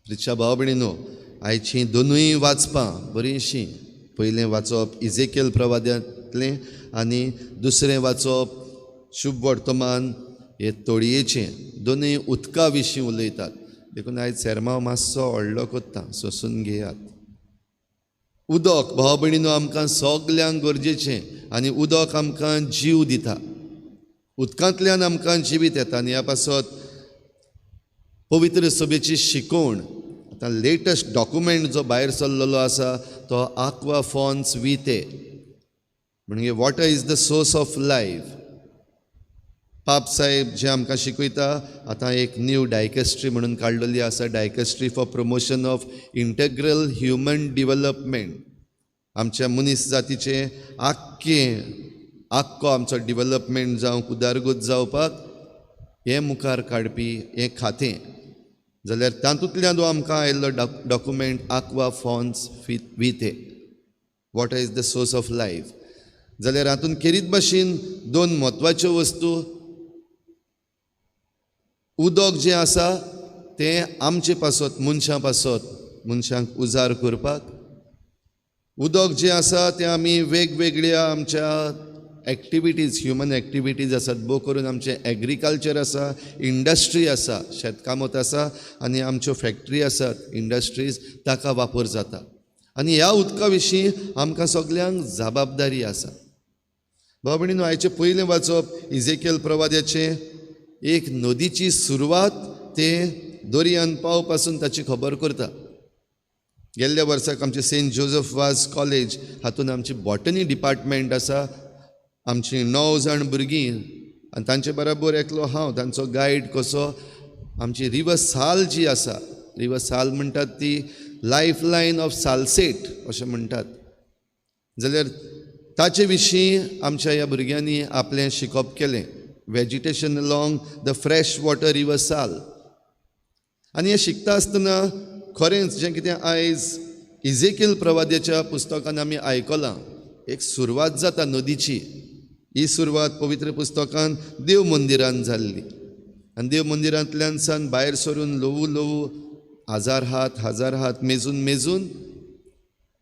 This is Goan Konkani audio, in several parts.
प्रिच्या भाव भयणीनो, आयचीं दोनूय वाचपां बरींशीं. पयलें वाचप इजेकेल प्रवाद्यांतलें आनी दुसरें वाचप शुभ वर्तमान हे तोडयेचें. दोनूय उदका विशीं उलयतात. देखून आयज सेरमांव मातसो व्हडलो कोत्ता, सोंसून घेयात. उदक भाव भयणीनो आमकां सगल्यांक गरजेचें आनी उदक आमकां जीव दिता. उदकांतल्यान आमकां जिवीत येता. आनी ह्या पासत पवित्र सभेची शिकवण, आतां लेटस्ट डॉक्युमेंट जो भायर सरलेलो आसा तो आक्वा फॉन्स विते, म्हणजे water is the source of life. पाप साहेब जे आमकां शिकयता, आतां एक न्यू डायकेस्ट्री म्हणून काडलेली आसा, Dicastery for Promotion of Integral Human Development. आमच्या मनीस जातीचें आख्खें आख्खो आमचो डिवलपमेंट जावंक, उदारगत जावपाक हें मुखार काडपी हें खातें. जाल्यार तातूंतल्यान जो आमकां आयिल्लो डॉक्युमेंट आक्वा फॉन्स विते, water is the source of life. जाल्यार हातूंत खेरीत भाशेन दोन म्हत्वाच्यो वस्तू. उदक जें आसा तें आमचे पासत, मनशां पासत, मनशांक उजार करपाक. उदक जें आसा तें आमी वेगवेगळ्या आमच्या एक्टिविटीज, ह्युमन एक्टिविटीज आसात, भोव करून आमचें एग्रीकल्चर आसा, इंडस्ट्री आसा, शेतकामत आसा आनी आमच्यो फॅक्टरी आसात, इंडस्ट्रीज, ताका वापर जाता. आनी ह्या उदका विशीं आमकां सगल्यांक जबाबदारी आसा. भाव भयणीनो, आयचें पयलें वाचप इजेकेल प्रवाद्याचें, एक नदीची सुरवात ते दर्यान पाव पासून ताची खबर करता. गेल्ल्या वर्साक आमचे सेंट जोजफ वाज कॉलेज हातूंत आमची बॉटनी डिपार्टमेंट आसा. आमची 9 जाण भुरगीं आनी तांचे बरोबर एकलो हांव तांचो गायड कसो, आमची रिवर साल जी आसा, रिवर साल म्हणटात ती लायफ लायन ऑफ सालसेट अशें म्हणटात. जाल्यार ताचे विशीं आमच्या ह्या भुरग्यांनी आपलें शिकप केलें, vegetation along the fresh water river Sal. आनी हें शिकता आसतना खरेंच जें कितें आयज इजेकील प्रवाद्याच्या पुस्तकान आमी आयकलां, एक सुरवात जाता नदीची. ही सुरवात पवित्र पुस्तकान देव मंदिरान जाल्ली आनी देव मंदिरांतल्यान सावन भायर सरून ल्हवू ल्हवू हजार हात, हजार हात मेजून मेजून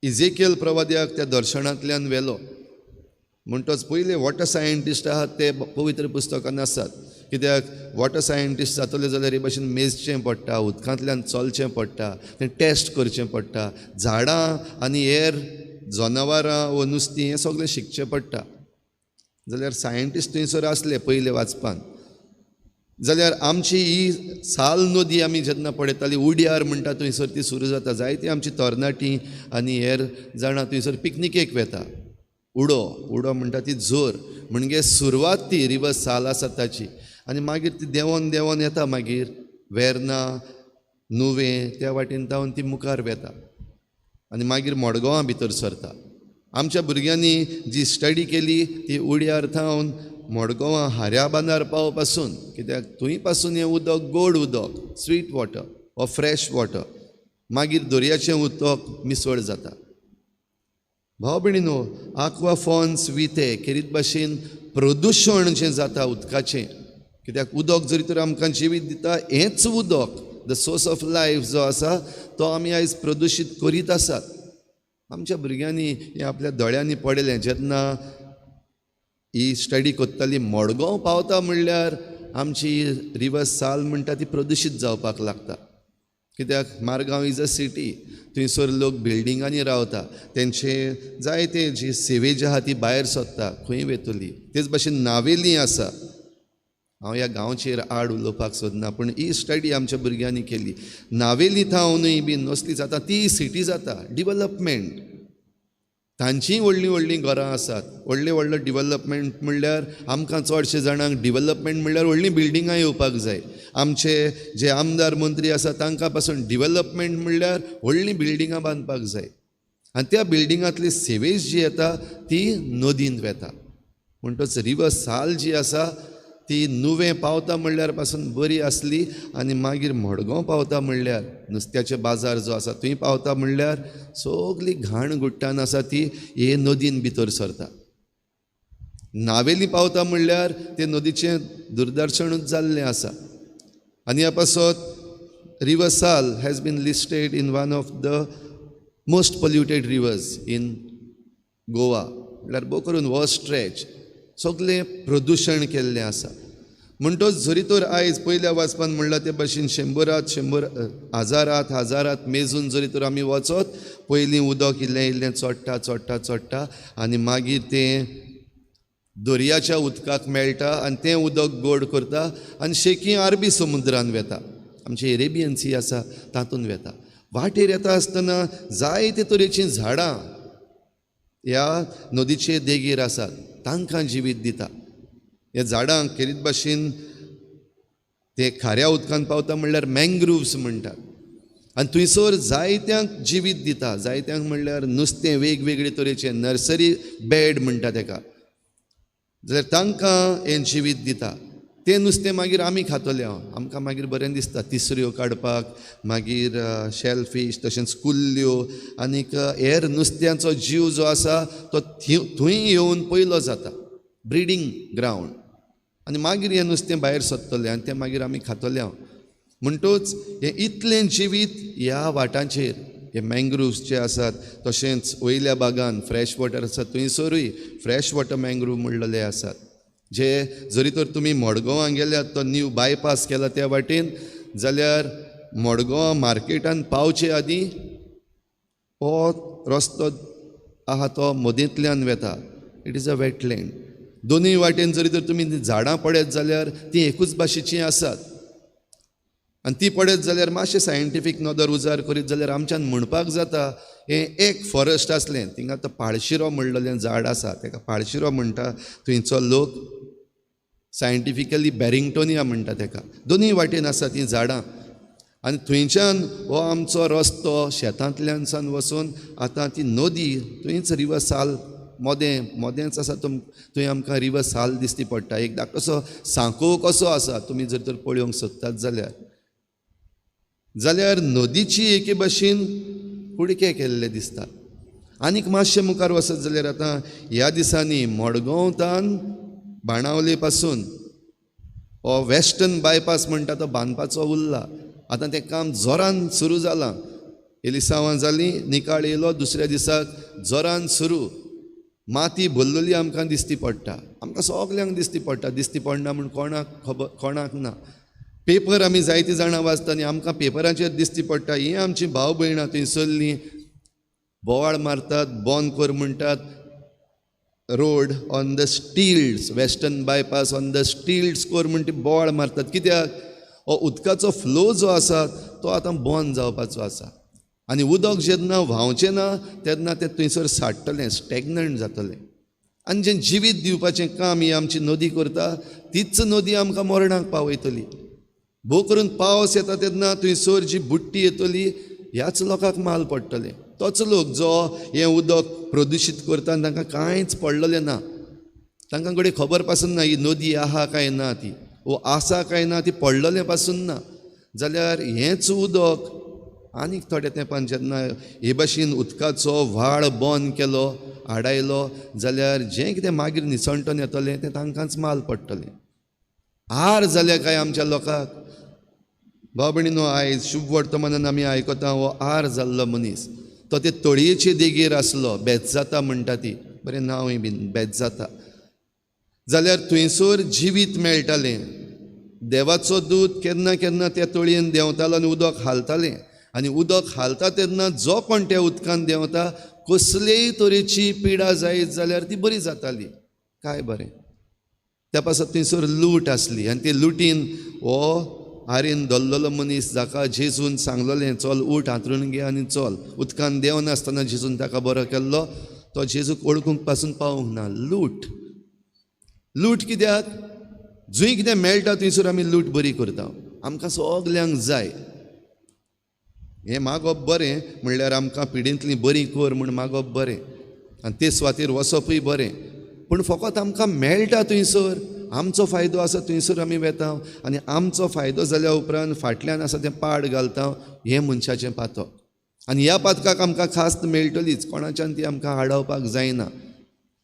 इजेकियल प्रवाद्याक त्या दर्शनांतल्यान व्हेलो. म्हणटच पयले वॉटर सायंटिस्ट आहात ते पवित्र पुस्तकान आसात. कित्याक वॉटर सायंटिस्ट जातले जाल्यार हे भाशेन मेजचें पडटा, उदकांतल्यान चलचें पडटा, तें टेस्ट करचें पडटा, झाडां आनी हेर जनावरां वो नुस्तीं हें सगळें शिकचें पडटा. जाल्यार सायंटिस्ट थंयसर आसले पयले वाचपान. जाल्यार आमची ही साल नदी आमी जेन्ना पळयताली, उड्यार म्हणटा थंयसर ती सुरू जाता. जायतीं आमची तरणाटीं आनी हेर जाणां थंयसर पिकनिकेक वेता. उडो, उडो म्हणटा ती जोर, म्हणजे सुरवात ती रिवर साल आसा ताची. आनी मागीर ती देंवोन देंवोन येता, मागीर वेर्ना, नुवें त्या वाटेन जावन ती मुखार वेता आनी मागीर मडगांवां भितर सरता. आमच्या भुरग्यांनी जी स्टडी केली ती उड्यार थावन मडगांवां हाऱ्या बांदार पाव पासून, कित्याक थंय पासून हें उदक गोड उदक, स्वीट वॉटर वा फ्रेश वॉटर, मागीर दर्याचें उदक मिसळ जाता. भाव भयणीनो, आक्वा फॉन्स विते खेरीत भाशेन प्रदुशण जें जाता उदकाचें, कित्याक उदक जरी तर आमकां जिवीत दिता, हेंच उदक the source of life जो आसा तो आमी आयज प्रदुशीत करीत आसात. आमच्या भुरग्यांनी हें आपल्या दोळ्यांनी पळयलें जेन्ना ही स्टडी करताली. मडगांव पावता म्हणल्यार आमची रिवर साल म्हणटा ती प्रदुशीत जावपाक लागता. कित्याक मारगांव is a city, थंयसर लोक बिल्डिंगांनी रावता, तेंचे जायते जी सिवेज आहा ती भायर सोदता, खंय वेतली. तेच भाशेन नावेली आसा. हांव ह्या गांवचेर आड उलोवपाक सोदना, पूण ही स्टडी आमच्या भुरग्यांनी केली. नावेली थावनूय बीन असली जाता ती सिटी जाता, डिवलपमेंट, तांचीय व्हडलीं व्हडलीं घरां आसात. व्हडलें व्हडलो डिवलपमेंट म्हणल्यार आमकां चडशे जाणांक डिवलपमेंट म्हणल्यार व्हडलीं बिल्डिंगां येवपाक जाय. आमचे जे आमदार मंत्री आसा तांकां पासून डिवलपमेंट म्हणल्यार व्हडलीं बिल्डिंगां बांदपाक जाय. आनी त्या बिल्डिंगांतली सिवेज जी येता ती नदींत वेता. म्हणटच रिवर साल जी आसा ती नुवें पावता म्हणल्यार पासून बरी आसली आनी मागीर मडगांव पावता म्हणल्यार, नुस्त्याचे बाजार जो आसा थंय पावता म्हणल्यार सगली घाण गुट्टान आसा ती हे नदीन भितर सरता. नावेली पावता म्हणल्यार ते नदीचें दुर्दर्शनूच जाल्लें आसा. आनी ह्या पासत River Sal has been listed in one of the most polluted rivers in Goa. म्हणल्यार भोव करून हो स्ट्रेच सगळें प्रदुशण केल्लें आसा. म्हणटोच जरी तर आयज पयल्या वाचपान म्हणलां ते भाशेन शंबरात शंबर हजारात हजारात मेजून जरी तर आमी वचत, पयलीं उदक इल्लें इल्लें चडटा चडटा चडटा आनी मागीर तें दर्याच्या उदकाक मेळटा आनी तें उदक गोड करता आनी शेकी अरबी समुद्रान वेता, आमची एरेबियन सी आसा तातूंत वेता. वाटेर येता आसतना जायते तरेचीं झाडां ह्या नदीचे देगेर आसात, तांकां जिवीत दिता. ह्या झाडांक खेरीत भाशेन ते खाऱ्या उदकान पावता म्हणल्यार मँग्रुव्स म्हणटात आनी थंयसर जायत्यांक जिवीत दिता. जायत्यांक म्हणल्यार नुस्तें वेगवेगळे तरेचें, नर्सरी बेड म्हणटा तेका, जाल्यार तांकां हें जिवीत दिता. तें नुस्तें मागीर आमी खातले. हांव आमकां मागीर बरें दिसता तिसऱ्यो काडपाक, मागीर शेलफीश, तशेंच कुल्ल्यो आनीक हेर नुस्त्यांचो जीव जो आसा तो थंय येवन पयलो जाता, ब्रिडींग ग्रावंड, आनी मागीर हें नुस्तें भायर सरतलें आनी तें मागीर आमी खातले. हांव म्हणटोच हें इतलें जिवीत ह्या वाटांचेर, हे मँग्रुव्स जे आसात, तशेंच वयल्या भागान फ्रेश वॉटर आसा थंयसरूय फ्रेश वॉटर मँग्रूव म्हणलेले आसात, जे जरी तर तुमी मडगांवां गेल्यात तो न्यू बायपास केला त्या वाटेन, जाल्यार मडगांवां मार्केटान पावचे आदीं हो रस्तो आहा तो मदींतल्यान वेता. It is a wetland. दोनूय वाटेन जरी तर तुमी झाडां पळयत जाल्यार तीं एकूच भाशेचीं आसात आनी ती पळयत जाल्यार मातशें सायंटिफीक नदर उजार करीत जाल्यार आमच्यान म्हणपाक जाता हें एक फॉरेस्ट आसलें. थिंगा आतां पाळशिरो म्हणलेलें झाड आसा, तेका पाळशिरो म्हणटा थंयचो लोक, सायंटिफिकली बॅरिंगटोनिया म्हणटा तेका. दोनूय वाटेन आसा तीं झाडां आनी थंयच्यान हो आमचो रस्तो शेतांतल्यान सावन वचून आतां ती नदी थंयच रिवर साल मोदें मोदेंच आसा, थंय आमकां रिवर साल दिसती पडटा. एक धाकटोसो सांको कसो आसा, तुमी जर तर पळोवंक सोदतात जाल्यार, जाल्यार नदीची एके भाशेन कुडके केल्ले दिसतात. आनीक मातशें मुखार वचत जाल्यार आतां ह्या दिसांनी मडगांवतान बाणावले पासून हो वेस्टर्न बायपास म्हणटा तो बांदपाचो उरला. आतां तें काम जोरान सुरू जालां. एलिसांवां जालीं, निकाळ येयलो, दुसऱ्या दिसाक जोरान सुरू. माती भरलेली आमकां दिसती पडटा, आमकां सगल्यांक दिसती पडटा. दिसती पडना म्हूण कोणाक खबर, कोणाक ना. पेपर आमी जायतीं जाणां वाचता आनी आमकां पेपराचेर दिसती पडटा हीं आमचीं भाव भयणां थंयसरलीं बोवाळ मारतात, बंद कर म्हणटात road on the stilts, western bypass on the stilts कर म्हण ती बोवाळ मारतात. कित्याक हो उदकाचो फ्लो जो आसा तो आतां बंद जावपाचो आसा आनी उदक जेन्ना व्हांवचें ना तेन्ना तें थंयसर साठतलें, स्टॅग्नंट जातलें. आनी जें जिवीत दिवपाचें काम ही आमची नदी करता तीच नदी आमकां मरणाक पावयतली. भोव करून पावस येता तेन्ना थंयसर जी बुट्टी येतली ह्याच लोकांक माल पडटलें. तोच लोक जो हें उदक प्रदुशीत करता आनी तांकां कांयच पडलेलें ना, तांकां घडये खबर पासून ना ही नदी आहा काय ना, ती वो आसा काय ना, ती पडलेलें पासून ना. जाल्यार हेंच उदक आनीक थोड्या तेंपान जेन्ना हे भाशेन उदकाचो व्हाळ बंद केलो, आडायलो, जाल्यार जें कितें मागीर निसणटन येतलें तें तांकांच माल पडटलें. आर जाल्या काय आमच्या लोकांक? भाव भयणीनो, आयज शुभ वर्तमानान आमी आयकता हो आर जाल्लो मनीस तो ते तळयेचे देगेर आसलो, बेजाता म्हणटा ती, बरें नांवूय बीन बेजाता. जाल्यार थंयसर जिवीत मेळटालें. देवाचो दूत केन्ना केन्ना त्या तळयेन देंवतालो आनी उदक हालतालें आनी उदक हालता तेन्ना जो कोण त्या उदकान देंवता कसलेय तरेची पिडा जायत जाल्यार ती बरी जाताली. काय बरें, त्या पासत थंयसर लूट आसली आनी ते लुटीन हो आरेन धरलेलो मनीस जाका जेजून सांगलेलें चल उठ हांतरून घे आनी चल, उदकान देंवनासतना जेजून ताका बरो केल्लो, तो जेजूक वळखूंक पासून पावूंक ना. लूट, लूट कित्याक? जंय कितें मेळटा थंयसर आमी लूट बरी करता. आमकां सगल्यांक जाय हें मागप बरें, म्हणल्यार आमकां पिडेंतलीं बरीं कर म्हूण मागप बरें आनी ते सुवातेर वचपूय बरें, पूण फकत आमकां मेळटा थंयसर आमचो फायदो आसा थंयसर आमी वेता आनी आमचो फायदो जाल्या उपरांत फाटल्यान आसा तें पाड घालता. हें मनशाचें पातक आनी ह्या पातकाक आमकां खास्त मेळटलीच, कोणाच्यान ती आमकां आडावपाक जायना.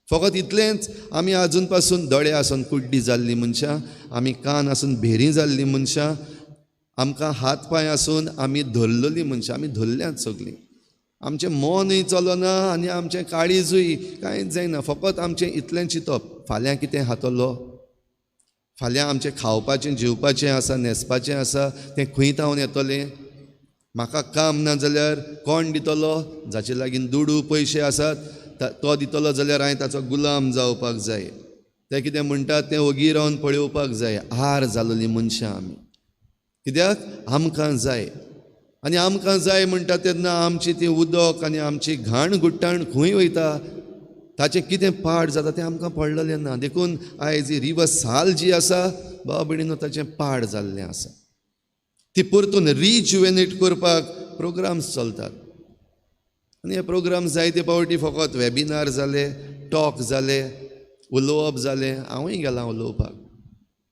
फकत इतलेंच, आमी आजून पासून दोळे आसून कुड्डी जाल्लीं मनशां, आमी कान आसून भेरीं जाल्लीं मनशां, आमकां हात पांय आसून आमी धरलेलीं मनशां, आमी धरल्यांत सगळीं. आमचें मनूय चलना आनी आमचें काळीजूय कांयच जायना. फकत आमचें इतलें चिंतप, फाल्यां कितें खातलो, फाल्यां आमचें खावपाचें जेवपाचें आसा, न्हेसपाचें आसा, तें खंय तावन येतलें. म्हाका काम ना जाल्यार कोण दितलो? जाचे लागीं दुडू पयशे आसात तो दितलो जाल्यार हांवें ताचो गुलाम जावपाक जाय. ते कितें म्हणटात तें ओगी रावन पळोवपाक जाय. आर जालोलीं मनशां आमी. कित्याक आमकां जाय. आनी आमकां जाय म्हणटा तेन्ना आमची ती उदक आनी आमची घाण गुट्टाण खंय वयता, ताचें कितें पाड जाता तें आमकां पडलेलें ना. देखून आयज ही रिवर साल जी आसा बाबा भयणीनो, ताचें पाड जाल्लें आसा. ती परतून रिजुवेनेट करपाक प्रोग्राम्स चलतात. आनी हे प्रोग्राम जायते फावटी फकत वेबिनार जाले, टॉक जाले, उलोवप जालें. हांवूय गेलां उलोवपाक,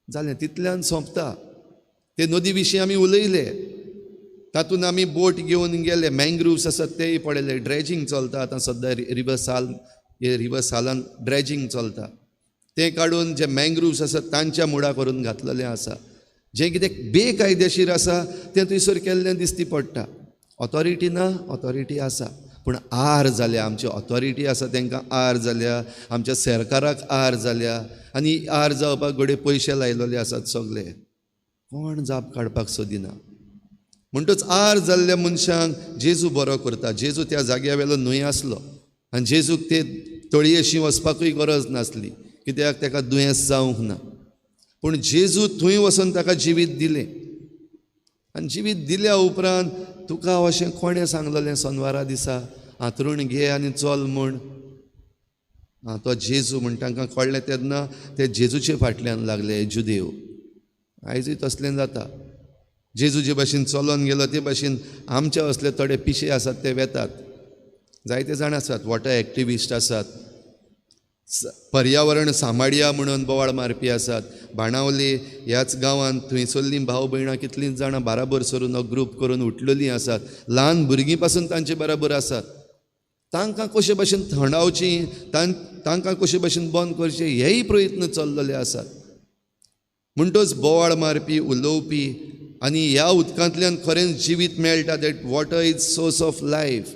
जालें तितल्यान सोंपता. ते नदी विशीं आमी उलयले, तातूंत आमी बोट घेवन गेले, मँग्रुव्स आसात तेय पळयले. ड्रेजींग चलता आतां सद्या रिवर साल, हे रिवर सालान ड्रेजींग चलता. तें काडून जे मँग्रुव्स आसात तांच्या मुळा करून घातलेलें आसा. जें कितें बेकायदेशीर आसा तें थंयसर केल्लें दिसती पडटा. ऑथॉरिटी ना, ऑथॉरिटी आसा, पूण आर जाल्या. आमची ऑथॉरिटी आसा तांकां आर जाल्या, आमच्या सरकाराक आर जाल्या. आनी आर जावपाक घडये पयशे लायलेले आसात सगले. कोण जाप काडपाक सोदिना. म्हणटच आर जाल्ल्या मनशांक जेजू बरो करता. जेजू त्या जाग्या वेलो न्हय आसलो आनी जेजूक ते तळयेशी वचपाकूय गरज नासली, कित्याक ताका दुयेंस जावंक ना. पूण जेजू थंय वचून ताका जिवीत दिलें. आनी जिवीत दिल्या उपरांत तुका अशें कोणें सांगलेलें सोनवारा दिसा हांतरूण घे आनी चल म्हूण? आं, तो जेजू म्हण तांकां कळ्ळें तेन्ना ते जेजूचे फाटल्यान लागले जुदेव. आयजूय तसलें जाता. जेजू जे भाशेन चलोन गेलो ते भाशेन आमच्या असले थोडे पिशे आसात ते वेतात. जायते जाण आसात, वॉटर एक्टिविस्ट आसात, पर्यावरण सांबाळया म्हणून बोवाळ मारपी आसात. बाणावले ह्याच गांवांत थंयसरलीं भाव भयणां कितलीं जाणां बाराबर सरून हो ग्रूप करून उठलेलीं आसात. ल्हान भुरगीं पासून तांचे बराबर आसात. तांकां कशे भाशेन थंडावचीं, तांकां कशे भाशेन बंद करचें हेय प्रयत्न चल्लेले आसात. म्हणटच बोवाळ मारपी, उलोवपी आनी ह्या उदकांतल्यान खरेंच जिवीत मेळटा. That water is source of life.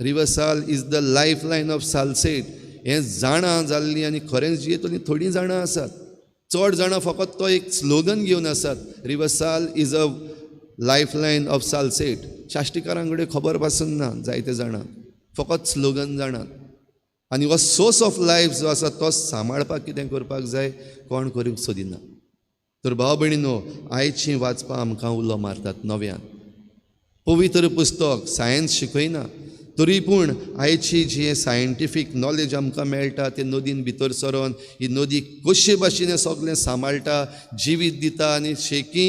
River Sal is the life line of Salcete. हें जाणां जाल्लीं आनी खरेंच जियेतलीं थोडीं जाणां आसात. चड जाणां फकत तो एक स्लोगन घेवन आसात, river Sal is a life line of Salcete. साश्टीकारां कडेन खबर पासून ना जायते जाणां, फकत स्लोगन जाणात. आनी हो सोर्स ऑफ लायफ जो आसा तो सांबाळपाक कितें करपाक जाय कोण करूंक सोदिना. तर भाव भयणीनो, आयचीं वाचपां आमकां उलो मारतात नव्यान. पवित्र पुस्तक सायन्स शिकयना, तरी पूण आयची जी सायंटिफीक नॉलेज आमकां मेळटा ते नदीन भितर सरोन ही नदी कशे भाशेन सगळें सांबाळटा, जिवीत दिता आनी शेकी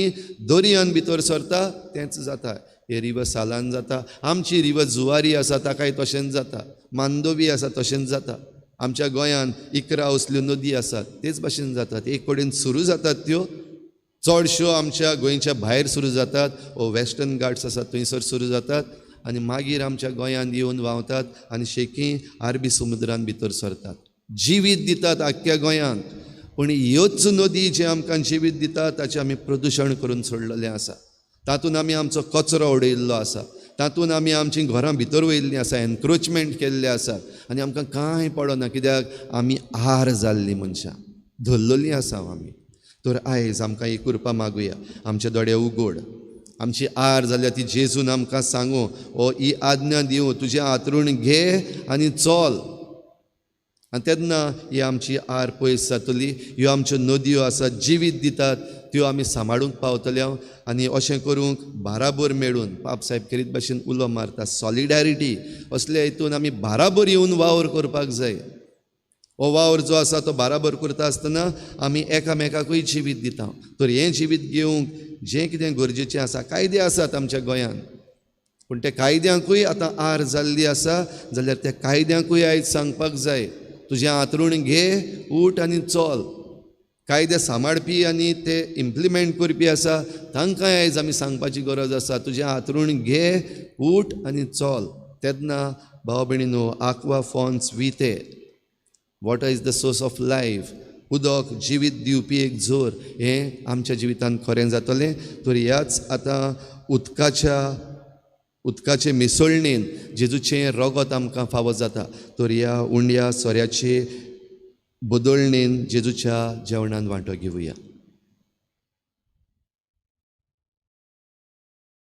दर्यान भितर सरता तेंच जाता. हे रिवर सालान जाता. आमची रिवर जुवारी आसा ताकाय तशेंच जाता. मांडोवी आसा तशेंच जाता. आमच्या गोंयांत 11 असल्यो नदी आसात तेच भाशेन जातात. एक कडेन सुरू जातात त्यो, चडश्यो आमच्या गोंयच्या भायर सुरू जातात, ओ वेस्टर्न घाट्स आसात थंयसर सुरू जातात आनी मागीर आमच्या गोंयांत येवन व्हांवतात आनी शेकी अरबी समुद्रान भितर सरतात. जिवीत दितात आख्ख्या गोंयांत. पूण ह्योच नदी जे आमकां जिवीत दितात ताचें आमी प्रदुशण करून सोडलेलें आसा. तातूंत आमी आमचो कचरो उडयल्लो आसा, तातूंत आमी आमचीं घरां भितर वयल्लीं आसा, एनक्रोचमेंट केल्लें आसा आनी आमकां कांय पडना, कित्याक आमी आर जाल्लीं मनशां, धरलेलीं आसा आमी. तर आयज आमकां ही कृपा मागुया, आमचे दोळे उगड, आमची आर जाल्या ती जेजून आमकां सांगू, ओ ही आज्ञा दिवं, तुजें हांतरूण घे आनी चल. आनी तेन्ना ही आमची आर पयस जातली. ह्यो आमच्यो नदयो आसात जिवीत दितात त्यो आमी सांबाळूंक पावतले. आनी अशें करूंक बाराबर मेळून पाप साहेब खेरीत भाशेन उलो मारता, सॉलिडॅरिटी असल्या हितून आमी बाराबर येवन वावर करपाक जाय. हो वावर जो आसा तो बाराबर करता आसतना आमी एकामेकाकूय जिवीत दिता. तर हें जिवीत घेवंक जें कितें गरजेचें आसा, कायदे आसात आमच्या गोंयांत, पूण त्या कायद्यांकूय आतां आर जाल्ली आसा जाल्यार त्या कायद्यांकूय आयज सांगपाक जाय, तुजें हांतरूण घे, उठ आनी चल. कायदे सांबाळपी आनी ते इम्प्लिमेंट करपी आसा तांकां आयज आमी सांगपाची गरज आसा, तुजें हांतरूण घे, उठ आनी चल. तेन्ना भाव भयणीनो, aqua fons vitae, water is the source of life. उदक जिवीत दिवपी एक जोर हें आमच्या जिवितांत खरें जातलें. तर ह्याच आतां उदकाचे मिसळणेन जेजूचें रगत आमकां फावो जाता. तर ह्या उंड्या सोऱ्याचे बदलणेन जेजूच्या जेवणान वांटो घेवया.